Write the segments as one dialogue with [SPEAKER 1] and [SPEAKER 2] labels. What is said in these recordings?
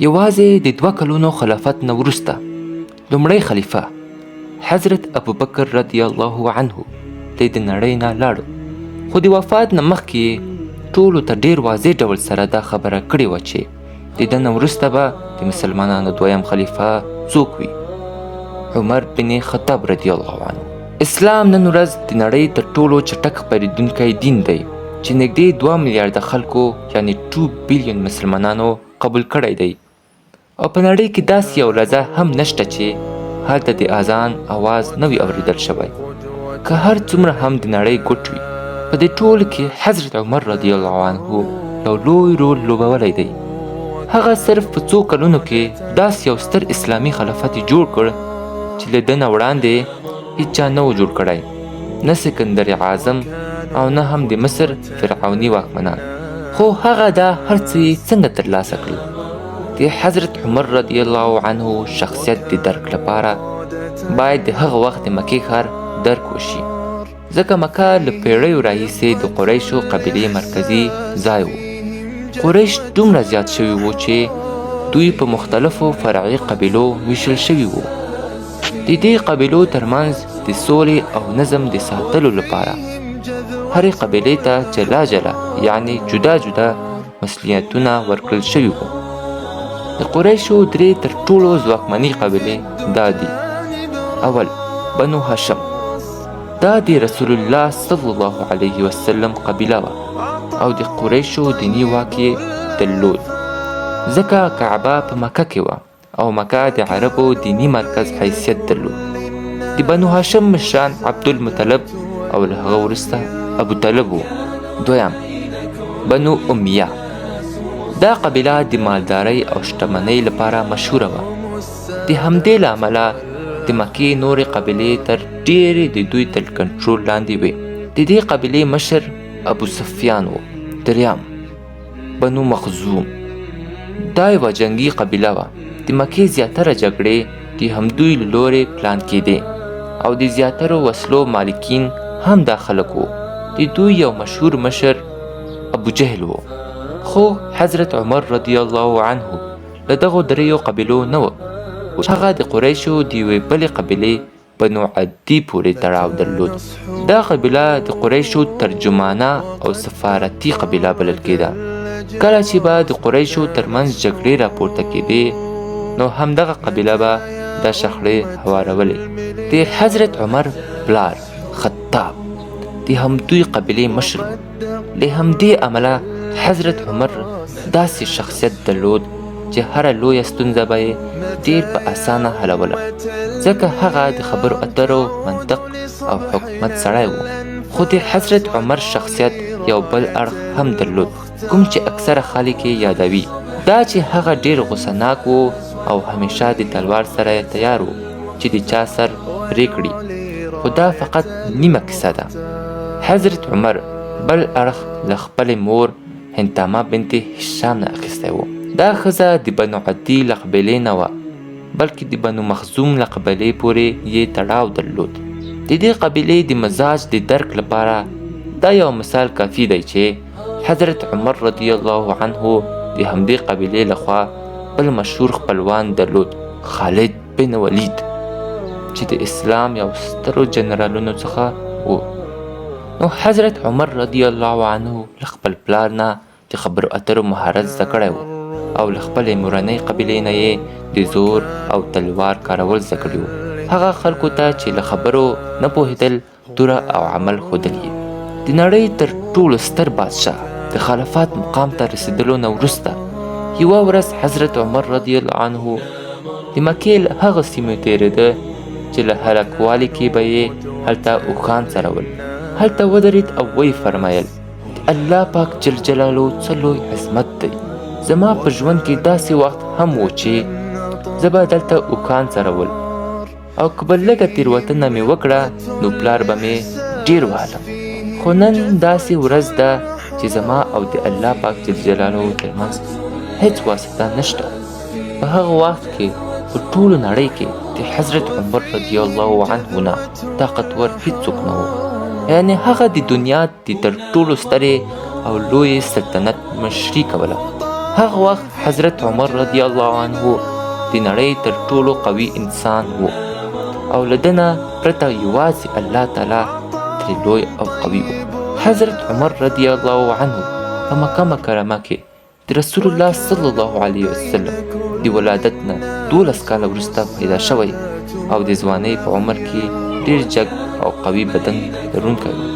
[SPEAKER 1] یوازې د 2 کلونو خلافت نه وروسته لومړی خلیفه حضرت ابوبکر رضی الله عنه دی د نړۍ نه لاړو، خو د وفات نه مخکې یې ټولو ته ډیر واضح ډول سره دا خبره کړې وه چې د ده نه وروسته به د مسلمانانو دویم خلیفه څوک وي، عمر بن خطاب رضی الله عنه. اسلام نن ورځ د نړۍ تر ټولو چټک خپرېدونکی دین دی چې نږدې 2 میلیارده خلکو یعنی 2 بیلیون مسلمانانو قبول کړی دی، او په نړۍ کې داسې یو لحظه هم نشته چې هلته د اذان اواز نه وي اورېدل شوی، که هر څومره هم د نړۍ ګوټ وي. په دې ټولو کې حضرت عمر رضی الله عنه یو لوی رول لوبولی دی. هغه صرف په څو کلونو کې داسې یو ستر اسلامي خلافت یې جوړ کړ چې له ده نه وړاندې هیچا نه و جوړ کړی، نه سکندر اعظم او نه هم د مصر فرعوني واکمنان. خو هغه دا هر څه یې څنګه ترلاسه کړل؟ د حضرت عمر رضی الله عنه شخصیت د درک لپاره باید د هغه وخت د مکې ښار درک وشي، ځکه مکه له پیړیو راهیسې د قریشو قبیلې مرکزي ځای و. قریش دومره زیات شوي وو چې دوی په مختلفو فرعي قبیلو ویشل شوي وو. د دې قبیلو ترمنځ د سولې او نظم د ساتلو لپاره هرې قبیلې ته جلا جلا یعنی جدا جدا مسؤلیتونه ورکړل شوي وو. د قریشو درې تر ټولو ځواکمنې قبیلې دا دي. اول، بنو هاشم. دا د رسول الله صلی الله علیه وسلم قبیله وه او د قریشو دیني واک یې درلود، ځکه کعبه په مکه کې وه او مکه د عربو دیني مرکز حیثیت درلود. د بنو هاشم مشران عبدالمطلب او له هغه وروسته ابو طالب وو. دویم، بنو امیه. دا قبیله د مالدارۍ او شتمنۍ لپاره مشهوره وه. د همدې له امله د مکې نورې قبیلې تر ډېرې د دوی تر کنټرول لاندې وې. د دې قبیلې مشر ابو سفیان و. دریم، بنو مخزوم. دا یوه جنګي قبیله وه. د مکې زیاتره جګړې د همدوی له لورې پلان کېدې او د زیاترو وسلو مالکین هم دا خلک وو. د دوی یو مشهور مشر ابو جهل و. خو حضرت عمر رضی الله عنه له دغو دریو قبیلو نه و. هغه د قریشو د یوې بلې قبیلې بنو عدي پورې تړاو درلود. دا قبیله د قریشو ترجمانه او سفارتي قبیله بلل کېده. کله چې به د قریشو ترمنځ جګړې راپورته کېدې نو همدغه قبیله به دا شخړې هوارولې. د حضرت عمر پلار خطاب د همدوی قبیلې مشر و. له همدې امله حضرت عمر داسې شخصیت درلود چې هره لویه ستونزه به یې ډېر په اسانه حلوله، ځکه هغه د خبرو اترو، منطق او حکمت سړی و. خو د حضرت عمر شخصیت یو بل اړخ هم درلود، کوم چې اکثره خلک یې یادوي، دا چې هغه ډېر غوسه ناک و او همیشه د تلوار سره تیار و چې د چا سر پرې کړي. خو دا فقط نیمه کیسه ده. حضرت عمر بل اړخ له خپلې مور هنتامه بنت هشام نه اخیستی و. دا ښځه د بنو عدي له قبیلې نه وه، بلکې د بنو مخزوم له قبیلې پورې یې تړاو درلود. د دې قبیلې د مزاج د درک لپاره دا یو مثال کافي دی چې حضرت عمر رضی الله عنه د همدې قبیلې لخوا بل مشهور خپلوان درلود، خالد بن ولید، چې د اسلام یو سترو جنرالونو څخه و. نو حضرت عمر رضی الله عنه له خپل پلار نه د خبرو اترو مهارت زده کړی و او له خپلې مورنۍ قبیلې نه یې د زور او تلوار کارول زده کړي وو. هغه خلکو ته چې له خبرو نه پوهېدل، توره او عمل ښودل یې. د نړۍ تر ټولو ستر بادشاه د خلافت مقام ته رسېدلو نه وروسته یوه ورځ حضرت عمر رضی الله عنه د مکې له هغه سیمې تېرېده چې له هلکوالي کې به یې هلته اوښان څرول. هلته ودرېد او ویې فرمایل: د الله پاک جل جلاله څه لوی عظمت دی. زما په ژوند کې داسې وخت هم و چې زه به دلته اوښان څرول او که به لږه تېروتنه مې وکړه نو پلار به مې ډېر وهلم. خو نن داسې ورځ ده چې زما او د الله پاک جل جلاله ترمنځ هیڅ واسطه نشته. په هغه وخت کې په ټوله نړۍ کې د حضرت عمر رضی الله عنه نه طاقتور هیڅوک نه و. یعنې هغه د دنیا د تر ټولو سترې او لویې سلطنت مشري کوله. هغه وخت حضرت عمر رضی الله عنه د نړۍ تر ټولو قوي انسان و او له ده نه پرته یوازې الله تعالی ترې لوی او قوي و. حضرت عمر رضی الله عنه په مکه مکرمه کې د رسول الله صلی الله علیه وسلم د ولادت نه 12 کاله وروسته پیدا شوی او د ځوانۍ په عمر کې ډیر جګ او قوي بدن لرونکی و.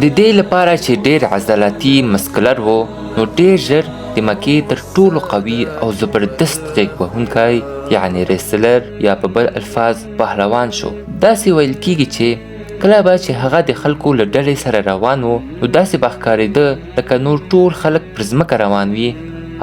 [SPEAKER 1] د دې لپاره چې ډیر عضلاتي مسکلر و، نو ډیر ژر د مکې تر ټولو قوي او زبردست غېږ وهونکی یعنې ریسلر یا په بل الفاظ پهلوان شو. داسې ویل کیږي چې کله به چې هغه د خلکو له ډلې سره روان و، نو داسې به ښکارېده لکه نور ټول خلک پر ځمکه روان وي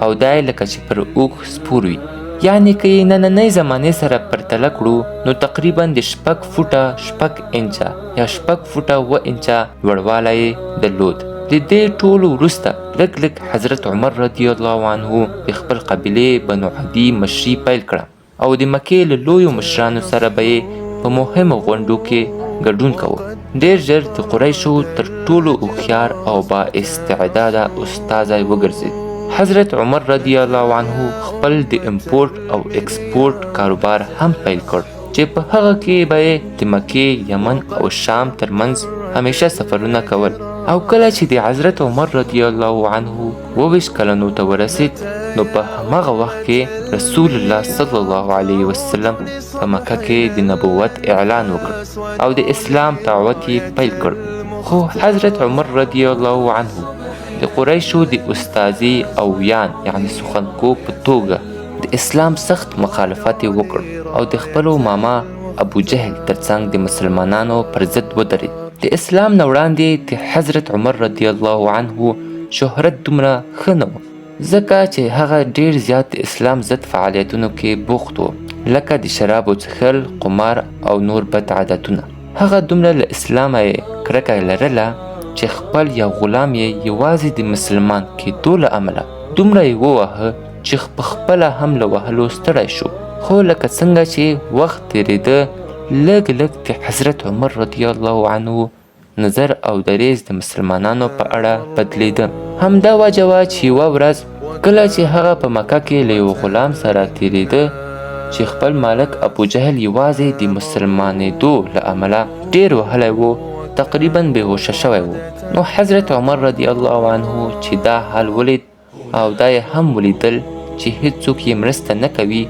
[SPEAKER 1] او دی لکه چې پر اوښ سپور وي. یعنې که یې نننۍ زمانې سره پرتله کړو، نو تقریبا د 6 فوټه 6 انچه یا 6 فوټه 7 انچه لوړوالی یې درلود. د دې ټولو وروسته لږ لږ حضرت عمر رضی الله عنه د خپل قبیلې بنو عدي مشري پیل کړه او د مکې له لویو مشرانو سره به یې په مهمو غونډو کې ګډون کاوه. ډېر ژر د قریشو تر ټولو هوښیار او با استعداده استازی وګرځېد. حضرت عمر رضی الله عنه خپل د امپورټ او اکسپورټ کاروبار هم پیل کړ چې په هغه کې به یې د مکې، یمن او شام ترمنځ همیشه سفرونه کول. او کله چې د حضرت عمر رضی الله عنه 22 کلنو ته ورسید، نو په هماغه وخت کې رسول الله صلی الله علیه وسلم په مکه کې د نبوت اعلان وکړ او د اسلام دعوت یې پیل کړ. خو حضرت عمر رضی الله عنه د قریشو د استاذي او ویان یعنې سخنګو په توګه د اسلام سخت مخالفت یې وکړ او د خپلو ماما ابو جهل ترڅنګ د مسلمانانو پر ضد ودرید. د اسلام نه وړاندې د حضرت عمر رضی الله عنه شهرت دومره ښه نه و، ځکه چې هغه ډیر زیات د اسلام ضد فعالیتونو کې بوخت و، لکه د شرابو څښل، قمار او نور بد عادتونه. هغه دومره له اسلامه یې کرکه لرله چې خپل یو غلام یې یوازې د مسلمان کېدو له امله دومره یې وواهه چې په خپله هم له وهلو ستړی شو. خو لکه څنګه چې وخت تېرېده، لږ لږ د حضرت عمر رضی الله عنه نظر او دریځ د مسلمانانو په اړه بدلېده. همدا وجه وه چې یوه ورځ کله چې هغه په مکه کې له یو غلام سره تېرېده چې خپل مالک ابو جهل یوازې د مسلمانېدو له امله ډېر وهلی و، تقریبا بېهوښه شوی و. نو حضرت عمر رضی الله عنه چې دا حال ولید او دا یې هم ولیدل چې هیڅوک یې مرسته نه کوي،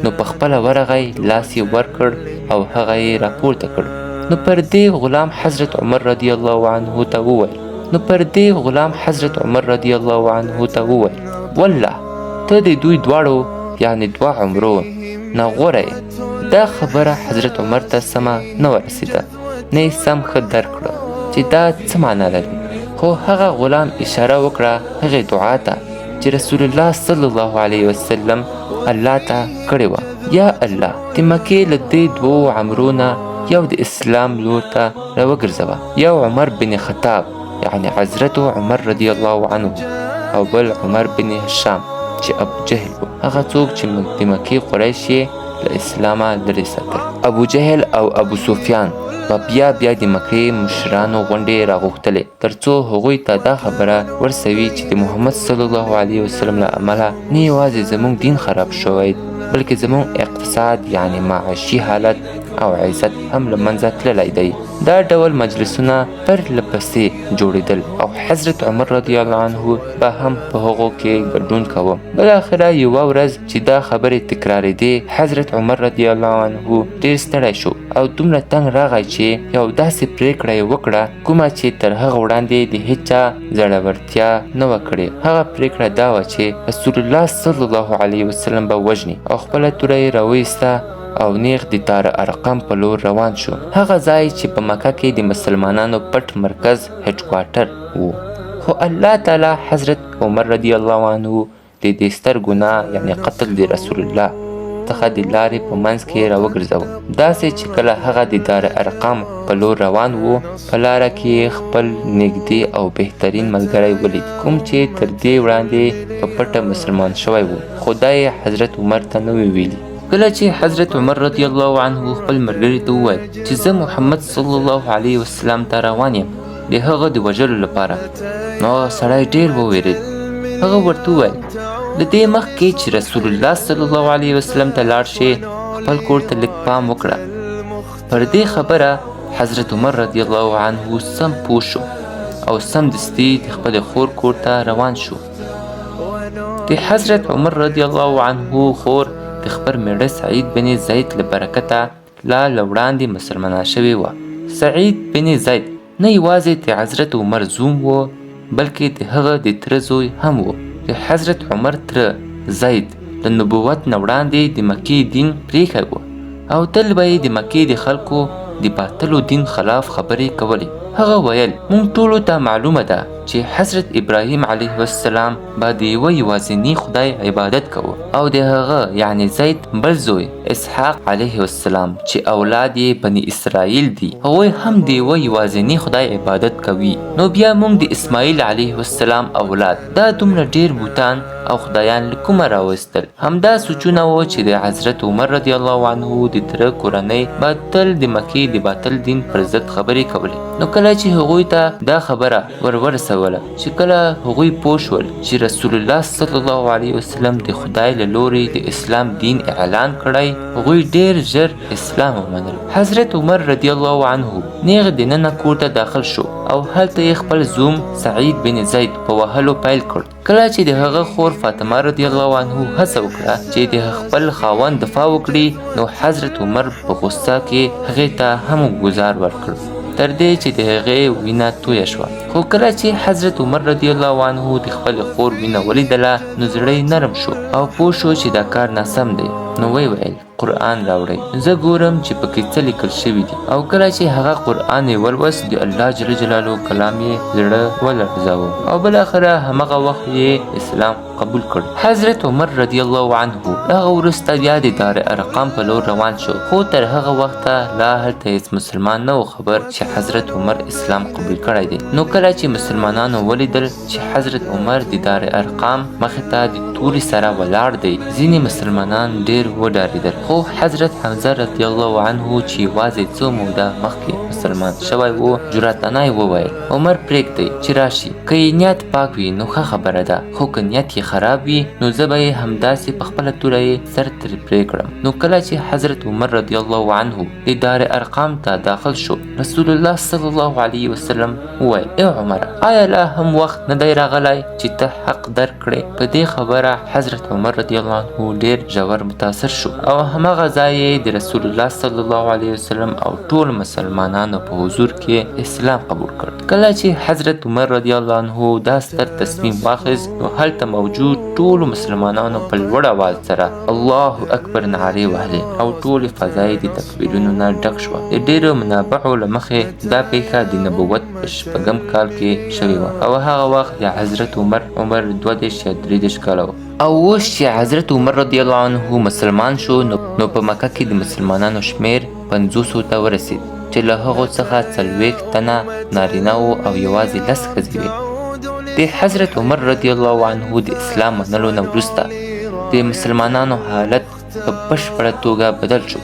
[SPEAKER 1] نو په خپله ورغی، لاس یې ورکړ او هغه یې راپورته کړ. نو پر دې غلام حضرت عمر رضی الله عنه ته وویل نو پر دې غلام حضرت عمر رضی الله عنه ته وویل والله ته د دوی دواړو یعنې دوه عمرو نه غوره یې. دا خبره حضرت عمر ته سمه نه ورسېده، نه یې سم ښه درک کړه چې دا څه معنا لري. خو هغه غلام اشاره وکړه هغې دعا ته چې رسول الله صلی الله علیه وسلم الله ته کړې وه: یا الله، د مکې له دې دوو عمرو نه یو د اسلام لور ته راوګرځوه، یو عمر بن خطاب یعنې حضرت عمر رضی الله عنه، او بل عمر بن هشام چې ابو جهل و، هغه څوک چې د مکې قریش یې له اسلامه لرې ساتل. ابو جهل او ابو سفیان به بیا بیا د مکې مشرانو غونډې راغوښتلې ترڅو هغوی ته دا خبره ورسوي چې د محمد صلی الله علیه وسلم له امله نه یوازې زموږ دین خراب شوی، بلکې زموږ اقتصاد یعنې معاشي حالت او عزت هم له منځه تللی دی. دا ډول مجلسونه پر له پسې جوړېدل او حضرت عمر رضی الله عنه به هم په هغو کې ګډون کاوه. بالاخره یوه ورځ چې دا خبرې تکرارېدې، حضرت عمر رضی الله عنه ډېر ستړی شو او دومره تنګ راغی چې یو داسې پرېکړه یې وکړه کومه چې تر هغه وړاندې د هیچا زړورتیا نه وه کړې. هغه پرېکړه دا وه چې رسول الله صلی الله علیه وسلم به وژني، او خپله توره یې راویسته او نیغ د دار ارقم په لور روان شو، هغه ځای چې په مکه کې د مسلمانانو پټ مرکز هډکوارټر و. خو الله تعالی حضرت عمر رضی الله عنه د دې ستر ګناه یعنې قتل د رسول الله څخه د لارې په منځ کې راوګرځاوه، داسې چې کله هغه د دار ارقام په لور روان و، په لاره کې یې خپل نږدې او بهترین ملګری ولید، کوم چې تر دې وړاندې په پټه مسلمان شوی و، خو دا یې حضرت عمر ته نه ویلي. کله چې حضرت عمر رضی الله عنه خپل ملګري ته وویل چې زه محمد صلی الله علیه وسلم ته روان یم د هغه د وژلو لپاره، نو هغه سړی ډېر ووېرېد. هغه ورته وویل له دې مخکې چې رسول الله صلی الله علیه وسلم ته لاړ شې، خپل کور ته لږ پام وکړه. پر دې خبره حضرت عمر رضی الله عنه سم پوه شو او سمدستي د خپلې خور کور ته روان شو. د حضرت عمر رضی الله عنه خور د خپل مېړه سعید بن زید له برکته لا له وړاندې مسلمانه شوې وه. سعید بن زید نه یوازې د حضرت عمر زوم و، بلکې د هغه د تره زوی هم و. د حضرت عمر تره زید له نبوت نه وړاندې د مکې دین پرېښی و او تل به یې د مکې د خلکو د باطلو دین خلاف خبرې کولې. هغه ویل، مونږ ټولو ته معلومه ده چې حضرت ابراهیم علیه السلام به د یوه یوازیني خدای عبادت کوه او د هغه یعنې زید بل زوی اسحاق علیه السلام چې اولاد یې بني اسرائیل دي، هغوی هم د یوه یوازیني خدای عبادت کوي، نو بیا مونږ د اسماعیل علیه السلام اولاد دا دومره ډېر بتان او خدایان له کومه راوستل؟ همدا سوچونه و چې د حضرت عمر رضی الله عنه د تره کورنۍ به تل د مکې د باطل دین پر ضد خبرې کولې. نو کله چې هغوی ته دا خبره ور ورسوله، چې کله هغوی پوه شول چې رسول الله صلی الله علیه وسلم د خدای له لوري د اسلام دین اعلان کړی، هغوی ډېر ژر اسلام ومنل. حضرت عمر رضی الله عنه نېغ دننه کور ته داخل شو او هلته یې خپل زوم سعید بن زید په وهلو پیل کړ. کله چې د هغه خور فاطمه رضی الله عنه هڅه وکړه چې د خپل خاوند دفاع وکړي، نو حضرت عمر په غصه کې هغې ته هم ګوزار ورکړ، تر دې چې د هغې وینه تویه شوه. خو کله چې حضرت عمر رضی الله عنه د خپلې خور وینه ولیدله، نو زړه یې نرم شو او پوه شو چې دا کار ناسم دی. نو ویې ویل، قرآن راوړئ، زه ګورم چې پکې څه لیکل شوي دي. او کله چې هغه قرآن یې ولوست، د الله جل جلاله کلام یې زړه ولړزاوه او بالاخره همغه وخت یې اسلام قبول کړ. حضرت عمر رضی الله عنه له هغه وروسته بیا د دار ارقام په لور روان شو، خو تر هغه وخته لا هلته هیڅ مسلمان نه و خبر چې حضرت عمر اسلام قبول کړی دی. نو کله چې مسلمانانو ولیدل چې حضرت عمر د دار ارقام مخې ته د تورې سره ولاړ دی، ځینې مسلمانان ډېر وډارېدل. خو حضرت حمزه رضی الله عنه چې یوازې څو موده مخکې مسلمان شوی و، جرأتانه یې وویل، عمر پرېږدئ چې راشي، که یې نیت پاک وي نو ښه خبره ده، خو که نیت یې خراب وي نو زه به یې همداسې په خپله توره یې سر ترې پرې کړم. نو کله چې حضرت عمر رضی الله عنه د دار ارقام ته داخل شو، رسول الله صلی الله علیه وسلم وویل، ای عمره، آیا لا هم وخت نه دی راغلی چې ته حق درک کړې؟ په دې خبره حضرت عمر رضی الله عنه ډېر ژور متاثر شو او هماغه ځای یې د رسول الله صلی الله علیه وسلم او ټولو مسلمانانو په حضور کې اسلام قبول کړ. کله چې حضرت عمر رضی الله عنه دا ستر تصمیم واخیست، نو هلته موجود ټولو مسلمانانو په لوړ اواز سره الله اکبر نعرې وهلې او ټولې فضا یې د تکبیرونو نه ډک شوه. د ډېرو منابعو له مخې دا پېښه د نبوت په شپږم کال کې شوې وه او هغه وخت د حضرت عمر عمر 32 یا 33 کاله و. او اوس چې حضرت عمر رضی الله عنه مسلمان شو، نو په مکه کې د مسلمانانو شمېر 50 ته ورسېد، چې له هغو څخه 40 تنه نارینه وو او یوازې 10 ښځې وې. د حضرت عمر رضی الله عنه د اسلام منلو نه وروسته د مسلمانانو حالت په بشپړه توګه بدل شو،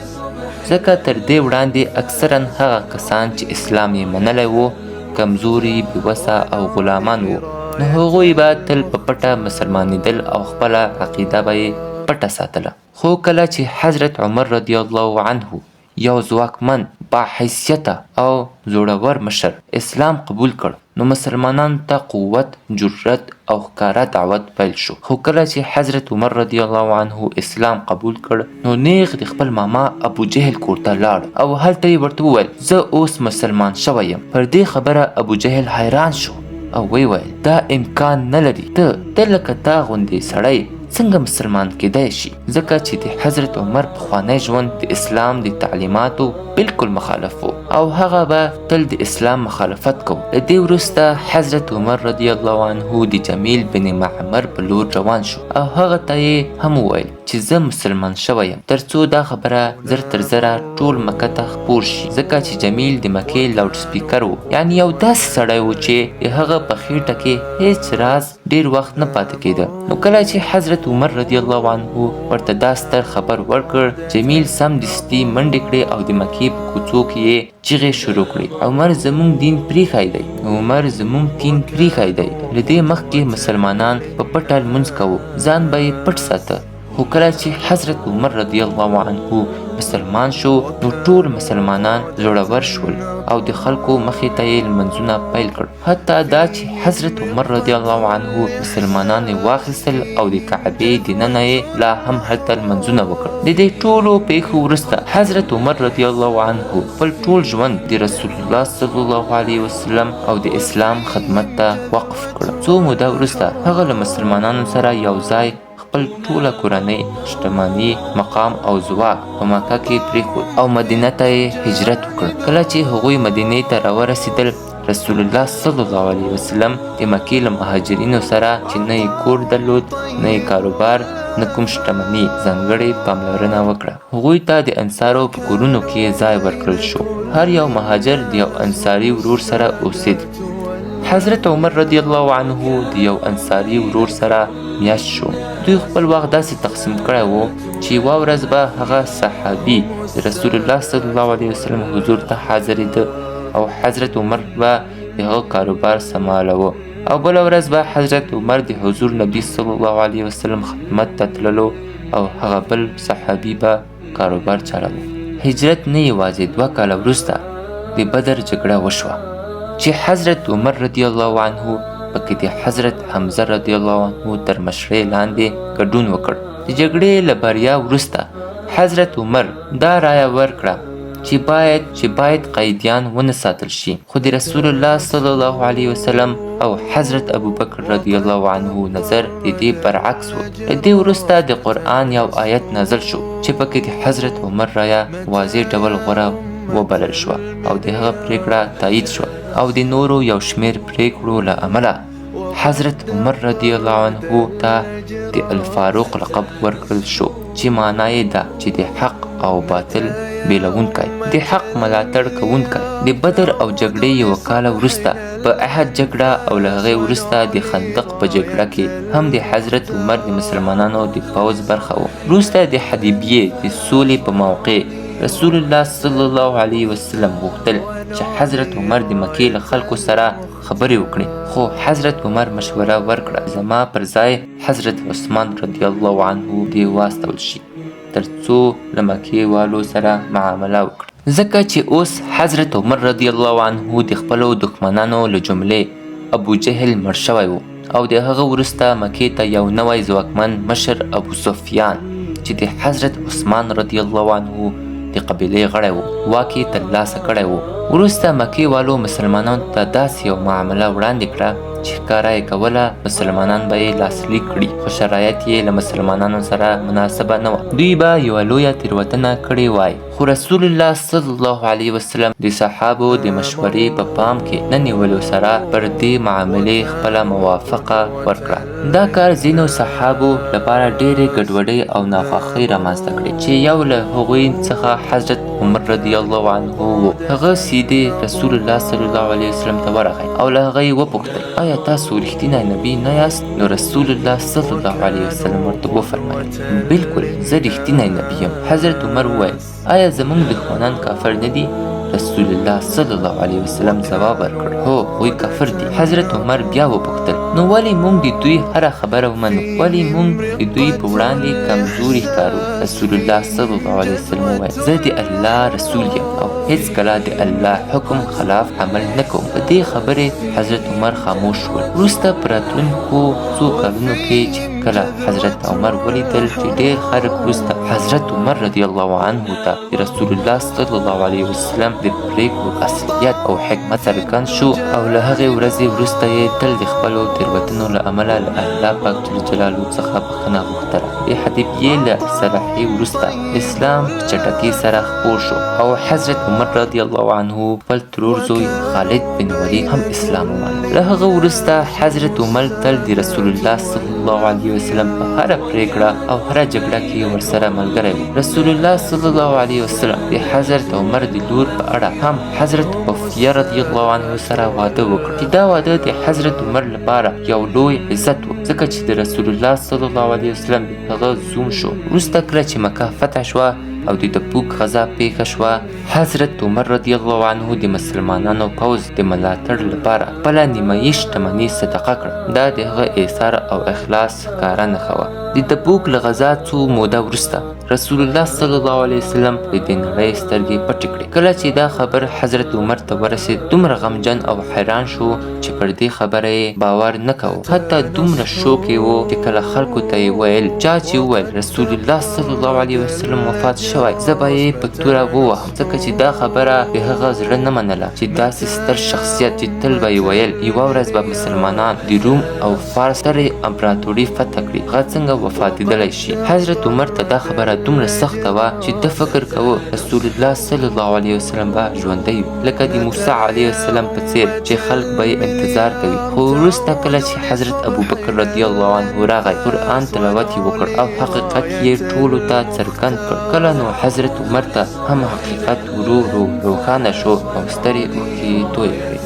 [SPEAKER 1] ځکه تر دې وړاندې اکثرا هغه کسان چې اسلام یې منلی و کمزوري، بېوسه او غلامان وو، نو هغوی به تل په پټه مسلمانېدل او خپله عقیده به یې پټه ساتله. خو کله چې حضرت عمر رضی الله عنه یو ځواکمن، باحیثیته او زړور مشر اسلام قبول کړ، نو مسلمانانو ته قوت، جرأت او ښکاره دعوت پیل شو. خو کله چې حضرت عمر رضی الله عنه اسلام قبول کړ، نو نیغ د خپل ماما ابو جهل کور ته لاړ او هلته یې ورته وویل، زه اوس مسلمان شوی یم. پر دې خبره ابو جهل حیران شو او ویې ویل، دا امکان نه لري، ته لکه تا غوندې سړی څنګه مسلمان کېدای شي؟ ځکه چې د حضرت عمر پخوانی ژوند د اسلام د تعلیماتو بالکل مخالف و او هغه به تل د اسلام مخالفت کوو. له دې وروسته حضرت عمر رضی الله عنه د جمیل بن معمر په لور روان شو او هغه ته یې هم وویل چې زه مسلمان شوی یم، تر څو دا خبره زر تر زره ټول مکه ته خپور شي، ځکه چې جمیل د مکې لاوډ سپیکر و، یعنی یو داسې سړی و چې د هغه په خېټه کې هیڅ راز ډیر وخت نه پاتې کېده. نو کله چې حضرت عمر رضی الله عنه ورته دا ستر خبر ورکړ، جمیل سمدستي منډې کړې او د مکې په کوڅو کې یې چیغې شروع کړې، عمر زموږ دین پریښی دی، عمر زموږ دین پریښی دی. له دې مخکې مسلمانان په پټه لمونځ کاوه، ځان به یې پټ ساته، خو کله چې حضرت عمر رضی الله عنه مسلمان شو نو ټول مسلمانان زړور شول او د خلکو مخې ته یې لمونځونه پیل کړ. حتی دا چې حضرت عمر رضی الله عنه مسلمانان یې واخیستل او د کعبې دننه یې لا هم هلته لمونځونه وکړ. د دې ټولو پیښو وروسته حضرت عمر رضی الله عنه خپل ټول ژوند د رسول الله صلی الله علیه وسلم او د اسلام خدمت ته وقف کړ. څو موده وروسته هغه له مسلمانانو سره یو ځای خپل ټوله کورنۍ، شتمني، مقام او ځواک په مکه کې پرېښود او مدینه ته یې هجرت وکړ. کله چې هغوی مدینې ته راورسېدل، رسول الله صلی الله علیه وسلم د مکې له مهاجرینو سره چې نه یې کور درلود، نه یې کاروبار، نه کوم شتمني، ځانګړې پاملرنه وکړه. هغوی ته د انصارو په کورونو کې ځای ورکړل شو. هر یو مهاجر د یو انصاري ورور سره اوسېد. حضرت عمر رضی الله عنه د یو انصاري ورور سره میاشت شو. دوی خپل وخت داسې تقسیم کړی و چې یوه ورځ به هغه صحابي د رسول الله صلی الله علیه وسلم حضور ته حاضرېده او حضرت عمر به د هغه کاروبار سمبالوه، او بله ورځ به حضرت عمر د حضور نبی صلی الله علیه وسلم خدمت ته تللو او هغه بل صحابي به کاروبار چلوه. هجرت نه یوازې 2 کاله وروسته د بدر جګړه وشوه چې حضرت عمر رضی الله عنه پکې د حضرت حمزه رضی الله عنه تر مشرۍ لاندې ګډون وکړ. د جګړې له بریا وروسته حضرت عمر دا رایه ورکړه چې باید قیدیان ونه ساتل شي، خو د رسول الله صلی الله علیه وسلم او حضرت ابوبکر رضی الله عنه نظر د دې برعکس و. له دې وروسته د قرآن یو آیت نازل شو چې پکې د حضرت عمر رایه واضح ډول غوره وبلل شوه او د هغه پرېکړه تایید شوه، او د نورو یو شمېر پرېکړو له امله حضرت عمر رضی الله عنه ته د الفاروق لقب ورکړل شو چې معنا یې ده چې د حق او باطل بیلوونکی، د حق ملاتړ کوونکی. د بدر او جګړې یو کاله وروسته په احد جګړه او له هغې وروسته د خندق په جګړه کې هم د حضرت عمر د مسلمانانو د پوځ برخه و. وروسته د حدیبیې د سولې په موقع رسول الله صلی الله علیه وسلم غوښتل چې حضرت عمر د مکې له خلکو سره خبرې وکړي، خو حضرت عمر مشوره ورکړه زما پر ځای حضرت عثمان رضی الله عنه دې واستول شي تر څو له مکې والو سره معامله وکړي، ځکه چې اوس حضرت عمر رضی الله عنه د خپلو دښمنانو له جملې ابو جهل مړ شوی و او د هغه وروسته مکې ته یو نوی ځواکمن مشر ابو سفیان چې د حضرت عثمان رضی الله عنه د قبیلې غړی و واک یې ترلاسه کړی و. وروسته مکې والو مسلمانانو ته داسې یو معامله وړاندې کړه چې ښکاره یې کوله مسلمانان به یې لاسلیک کړي، خو شرایط یې له مسلمانانو سره مناسبه نه وه. دوی به یوه لویه تېروتنه کړې وای، خو رسول الله صلی الله علیه وسلم د صحابو د مشورې په پام کې نه نیولو سره پر دې معاملې خپله موافقه ورکړه. دا کار ځینو صحابو لپاره ډېرې ګډوډۍ او ناخوښۍ رامنځته کړې چې یو له هغوی څخه حضرت عمر رضی الله عنه و. هغه سیدې رسول الله صلی الله علیه وسلم ته ورغی او له هغه یې وپوښتل، آیا تاسو رښتینی نبی نه یاست؟ نو رسول الله صلی الله علیه وسلم ورته وفرمایل، بالکل زه رښتینی نبی یم. حضرت عمر وویل، آیا زموږ دښمنان کافر نه دي؟ رسول الله صلی الله علیه وسلم ځواب ورکړ، هو هغوی کافر دي. حضرت عمر بیا وپوښتل، نو ولې موږ د دوی هره خبره ومنو؟ ولې موږ د دوی په وړاندې کمزوري ښکارو؟ رسول الله صلی الله علیه وسلم وویل، زه د الله رسول یم او هیڅکله د الله حکم خلاف عمل نه کوم. په دې خبرې حضرت عمر خاموش شول. وروسته په راتلونکو څو کلونو کې چې کله حضرت عمر ولیدل چې ډېر خلک وروسته حضرت عمر رضی الله عنه ته د رسول الله صلی الله علیه وسلم د پرېکړو اصلیت او حکمت څرګند شو، او له هغې ورځې وروسته یې تل د خپلو تېروتنو له امله له الله پاک جل جلاله څخه بښنه غوښتله. د حدیبیې له صلحې وروسته اسلام په چټکۍ سره خپور شو او حضرت عمر رضی الله عنه خپل ترور زوی خالد بن ولید هم اسلام ومانه. له هغه وروسته حضرت عمر تل د رسول الله صلی الله علیه وسلم په هره پریکړه او هره جګړه کې ورسره ملګری و. رسول الله صلی الله علیه وسلم د حضرت عمر د لور په اړه هم حضرت عفیه رضی الله عنه سره واده وکړ، چې دا واده د حضرت عمر لپاره یو لوی عزت و، ځکه چې د رسول الله صلی الله علیه وسلم د هغه زوم شو. وروسته کله چې مکه فتح شوه او د تبوک غزا پیښه شوه، حضرت عمر رضی الله عنه د مسلمانانو پوځ د ملاتړ لپاره خپله نیمایي شتمني صدقه کړه. دا د هغه ایثار او اخلاص ښکاره نښه وه. د تبوک له غزا څو موده وروسته رسول الله صلی الله علیه وسلم د دې نړۍ سترګې پټې کړې. کله چې دا خبر حضرت عمر ته ورسید، دومره غمجن او حیران شو چې پر دې خبره یې باور نه کاوه. حتی دومره شوک یې و چې کله خلکو ته یې ویل، چا چې وویل رسول الله صلی الله علیه وسلم وفات شوی، زه به یې په توره ووهم، ځکه چې دا خبره د هغه زړه نه منله چې داسې ستر شخصیت چې تل به یې ویل یوه ورځ به مسلمانان د روم او فارس سترې امپراتوري فتح کړي، هغه څنګه وفاتېدلی شي؟ حضرت عمر ته دا خبره دومره سخته وه چې ده فکر کاوه رسول الله صلی الله علیه وسلم به ژوندی وي، لکه د موسی علیه السلام په څیر چې خلک به یې انتظار کوي. خو وروسته کله چې حضرت ابوبکر رضی الله عنه راغی، قرآن تلاوت یې وکړ او حقیقت یې ټولو ته څرګند کړ. کله نو حضرت عمر ته هم حقیقت ورو ورو روښانه شو او سترې اوښکې یې تویې کړې.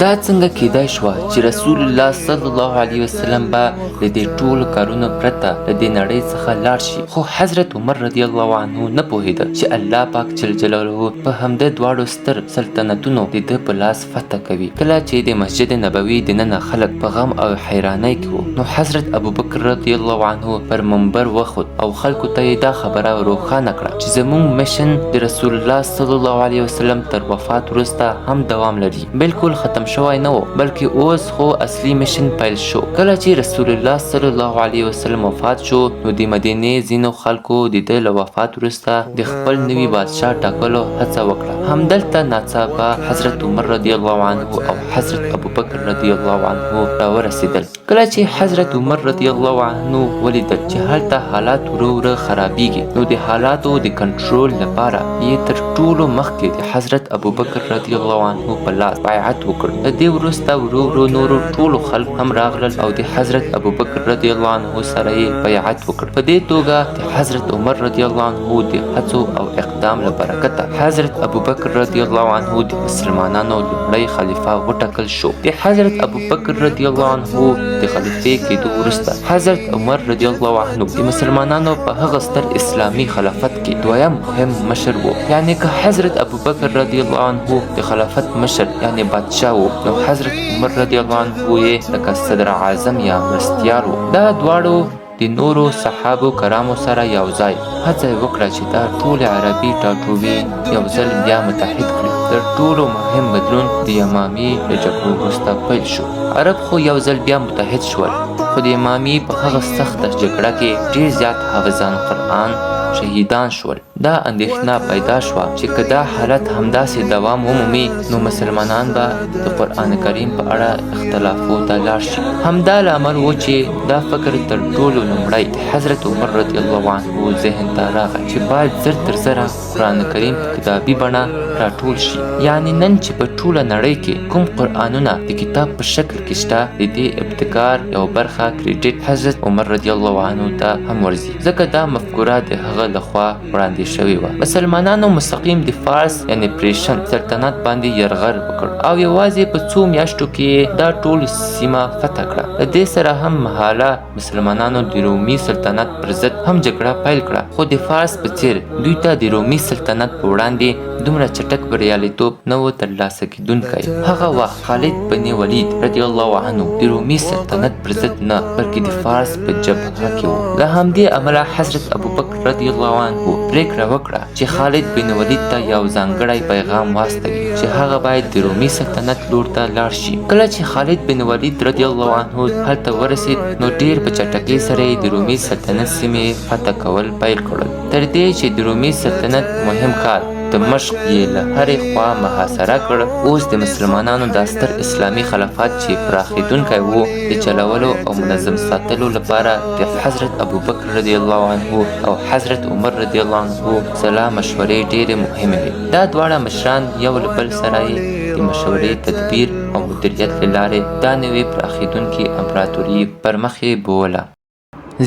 [SPEAKER 1] دا څنګه کېدای شوه چې رسول الله صلی الله علیه وسلم به له دې ټولو کارونو پرته له دې نړۍ څخه لاړ شي؟ خو حضرت عمر رضی الله عنه نه پوهېده چې الله پاک جل جلاله په همده دواړو ستر سلطنتونو د ده په لاس فتح کوي. کله چې د مسجد نبوي دننه خلک په غم او حیرانۍ کې وو، نو حضرت ابوبکر رضی الله عنه پر منبر وخوت او خلکو ته یې دا خبره روښانه کړه چې زموږ مشن د رسول الله صلی الله علیه وسلم تر وفات وروسته هم دوام لري، بالکل ختم شوی نه و، بلکې اوس خو اصلي مشن پیل شو. کله چې رسول الله صلی الله علیه وسلم وفات شو، نو د مدینې ځینو خلکو د ده له وفات وروسته د خپل نوي بادشاه ټاکلو هڅه وکړه. همدلته ناڅاپه حضرت عمر رضی الله عنه او حضرت ابوبکر رضی الله عنه راورسېدل. کله چې حضرت عمر رضی الله عنه ولیدل چې هلته حالات ورو ورو خرابیږي، نو د حالاتو د کنټرول لپاره یې تر ټولو مخکې د حضرت ابوبکر رضی الله عنه په لاس بیعت وکړ. له دې وروسته ورو ورو نورو ټولو خلک هم راغلل او د حضرت ابوبکر رضی الله عنه سره یې بیعت وکړ. په دې توګه د حضرت عمر رضی الله عنه د هڅو او اقدام له برکته حضرت ابوبکر رضی الله عنه د مسلمانانو لومړی خلیفه وټاکل شو. د حضرت ابوبکر رضی الله عنه د خلیفه کېدو وروسته حضرت عمر رضی الله عنه د مسلمانانو په هغه ستر اسلامي خلافت کې دویم مهم مشر و. یعنې که حضرت ابوبکر رضی الله عنه د خلافت مشر یعنې بادشاه و، نو حضرت عمر رضی الله عنه یې لکه صدر اعظم یا مرستیال و. دا دواړو د نورو صحابو کرامو سره یو ځای هڅه یې وکړه چې دا ټول عربي ټاټوبي یو ځل بیا متحد کړي. تر ټولو مهم بدلون د یمامي له جګړو وروسته پیل شو. عرب خو یو ځل بیا متحد شول، خو د یمامي په هغه سخته جګړه کې ډېر زیات حافظان قرآن شهیدان شول. دا اندېښنه پیدا شوه چې که دا حالت همداسې دوام ومومي، نو مسلمانان به د قرآن کریم په اړه اختلافو ته لاړ شي. همدا لامل و چې دا فکر تر ټولو لومړی د حضرت عمر رضی الله عنه ذهن ته راغی چې باید زر تر زره قرآن کریم په کتابي بڼه راټول شي. یعنې نن چې په ټوله نړۍ کې کوم قرآنونه د کتاب په شکل کې شته، د دې ابتکار یوه برخه کریډیټ حضرت عمر رضی الله عنه ته هم ورځي، ځکه دا مفکوره د هغه لخوا وړاندې شوې وه. مسلمانانو مستقیم د فارس یعنې پریشن سلطنت باندې یرغل وکړ او یوازې په څو میاشتو کې یې دا ټول سیمه فتح کړه. له دې سره هم مهاله مسلمانانو د رومي سلطنت پر ضد هم جګړه پیل کړه، خو د فارس په څیر دوی ته د رومي سلطنت په وړاندې دومره چټک بریالیتوب نه و ترلاسه کېدونکی. هغه وخت خالد بن ولید رضی الله عنه د رومي سلطنت پر ضد نه، بلکې د فارس په جبهه کې و. له همدې امله حضرت ابوبکر رضی الله عنه پرېکړه وکړه چې خالد بن ولید ته یو ځانګړی پیغام واستوي چې هغه باید د رومي سلطنت لور ته لاړ شي. کله چې خالد بن ولید رضی الله عنه هلته ورسېد، نو ډېر په چټکۍ سره یې د رومي سلطنت سیمې فتح کول پیل کړل، تر دې چې د رومي سلطنت مهم ښار دمشق یې له هرې خوا محاصره کړ. اوس د مسلمانانو دا ستر اسلامي خلافت چې پراخېدونکی و، د چلولو او منظم ساتلو لپاره د حضرت ابوبکر رضی الله عنه او حضرت عمر رضی الله عنه سلا مشورې ډېرې مهمې وې. دا دواړه مشران یو له بل سره یې د مشورې، تدبیر او مدیریت له لارې دا نوې پراخېدونکې امپراتوري پر مخ یې بوله.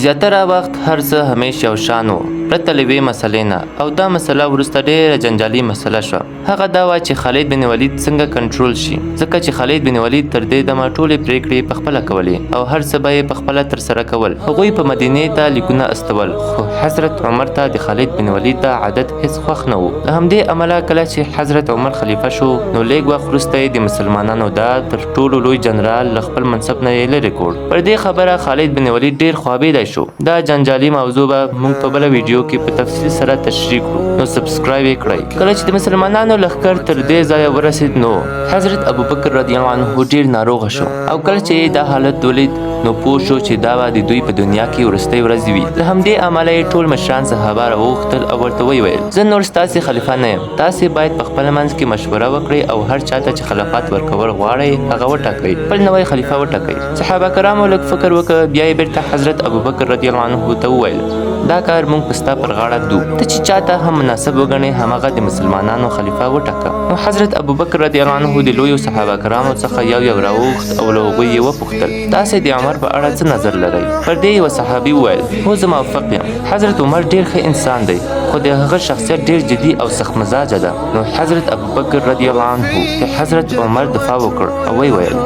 [SPEAKER 1] زیاتره وخت هر څه همیش یو شان وو، پرته له یوې مسلې نه، او دا مسله وروسته ډېره جنجالي مسله شوه. هغه دا وه چې خالد بن ولید څنګه کنټرول شي، ځکه چې خالد بن ولید تر دې دمه ټولې پرېکړې په خپله کولې او هر څه به یې په خپله ترسره کول. هغوی په مدینې ته لیکونه استول، خو حضرت عمر ته د خالد بن ولید دا عادت هیڅ خوښ نه و. له همدې امله کله چې حضرت عمر خلیفه شو، نو لږ وخت وروسته یې د مسلمانانو دا تر ټولو لوی جنرال له خپل منصب نه یې لرې کړ. پر دې خبره خالد بن ولید ډېر خوابدی شو. دا جنجالي موضوع به موږ په بله ویډیو کې په تفصیل سره تشریح کړو، نو subscribe یې کړئ. کله چې د مسلمانانو لښکر تر دې ځایه ورسید، نو حضرت ابوبکر رضی الله عنه ډېر ناروغه شو، او کله چې یې دا حالت ولید نو پوه شو چې دا به د دوی په دنیا کې وروستۍ ورځ وي. له همدې امله یې ټول مشران صحابه راوغوښتل او ورته ویې ویل، زه نور ستاسې خلیفه نه یم، تاسې باید په خپل منځ کې مشوره وکړئ او هر چا ته چې خلافت ورکول غواړئ هغه وټاکئ، خپل نوی خلیفه وټاکئ. صحابه کرامو لږ فکر وکړ، بیا یې بیرته حضرت ابوبکر رضی الله عنه ته وویل، دا کار موږ په ستا پر غاړه ږدو، ته چې چا ته هم مناسب وګڼې هماغه د مسلمانانو خلیفه وټاکه. نو حضرت ابوبکر رضی الله عنه د لویو صحابه کرامو څخه یو یو راوغوښت او له هغوی یې وپوښتل، تاسې د عمر په اړه څه نظر لرئ؟ پر دې یوه صحابي وویل، هو زه موافق یم، حضرت عمر ډېر ښه انسان دی، خو د هغه شخصیت ډېر جدي او سخت مزاجه ده. نو حضرت ابوبکر رضی الله عنه د حضرت عمر دفاع وکړ او ویې ویل،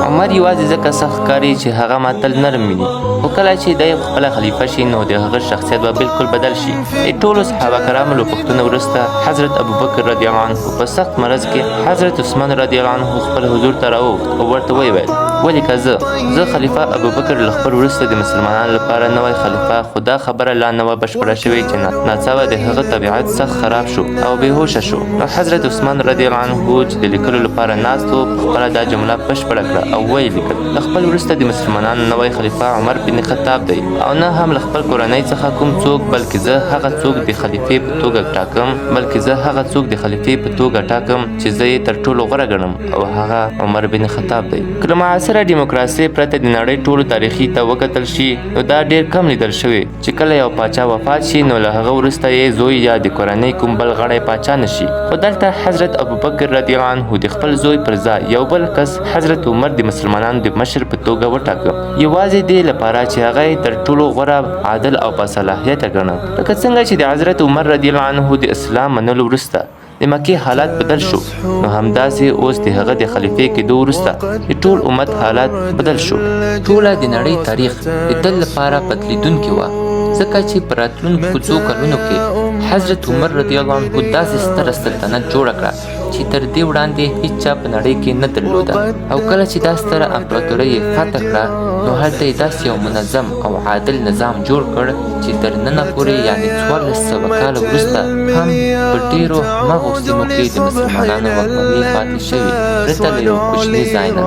[SPEAKER 1] عمر یوازې ځکه سخت ښکاري چې هغه ما تل نرم ویني، خو کله چې دی خپله خلیفه شي نو د هغه شخصیت به بالکل بدل شي. د ټولو صحابه کرامو له پوښتنو وروسته حضرت ابوبکر رضی الله عنه په سخت مرض کې حضرت عثمان رضی الله عنه خپل حضور ته راوغوښت او ورته ویې ویل، ولیکه زه خلیفه ابوبکر له خپل وروسته د مسلمانانو لپاره نوی خلیفه، خو دا خبره لا نه وه بشپړه شوې چې ناڅاپه د هغه طبیعت سخت خراب شو او بې هوشه شو. نو حضرت عثمان رضی الله عنه چې د لیکلو لپاره ناست و، په خپله دا جمله بشپړه کړه او ویې لیکل، له خپل وروسته د مسلمانانو نوی خلیفه عمر بن خطاب دی، او نه هم له خپل کورنۍ څخه کوم څوک، بلکې زه هغه څوک د خلیفې په توګه ټاکم، بلکې زه هغه څوک د خلیفې په توګه ټاکم چې زه یې تر ټولو غوره ګڼم، او هغه عمر بن خطاب دی. که له معاصره دیموکراسۍ پرته د نړۍ ټولو تاریخي ته وکتل شي، نو دا ډېر کم لیدل شوی چې کله یو پاچا وفات شي نو له هغه وروسته یې زوی یا د کورنۍ کوم بل غړی پاچا نه شي. خو دلته حضرت ابوبکر رضی الله عنه د خپل زوی پر ځای یو بل کس حضرت عمر د مسلمانانو د مشر په توګه وټاکه، یوازې دې لپاره چې هغه یې تر ټولو غوره، عادل او باصلاحیته ګڼه. لکه څنګه چې د حضرت عمر رضی الله عنه د اسلام منلو وروسته د مکې حالات بدل شو، نو همداسې اوس د هغه د خلیفې کېدو وروسته د ټول امت حالات بدل شو. ټوله د نړۍ تاریخ د تل لپاره بدلېدونکې وه، ځکه چې په راتلونکو څو کلونو کې حضرت عمر رضی الله عنه داسې ستره سلطنت جوړه کړه چې تر دې وړاندې هیچا په نړۍ کې نه درلوده، او کله چې دا ستره امپراتورۍ یې فتح کړه نو هلته یې داسې یو منظم او عادل نظام جوړ کړ چې تر ننه پورې، یعنې 1400 کاله وروسته هم په ډېرو هماغو سیمو کې د مسلمانانو واکمني پاتې شوې، پرته له یو کوچني ځای نه.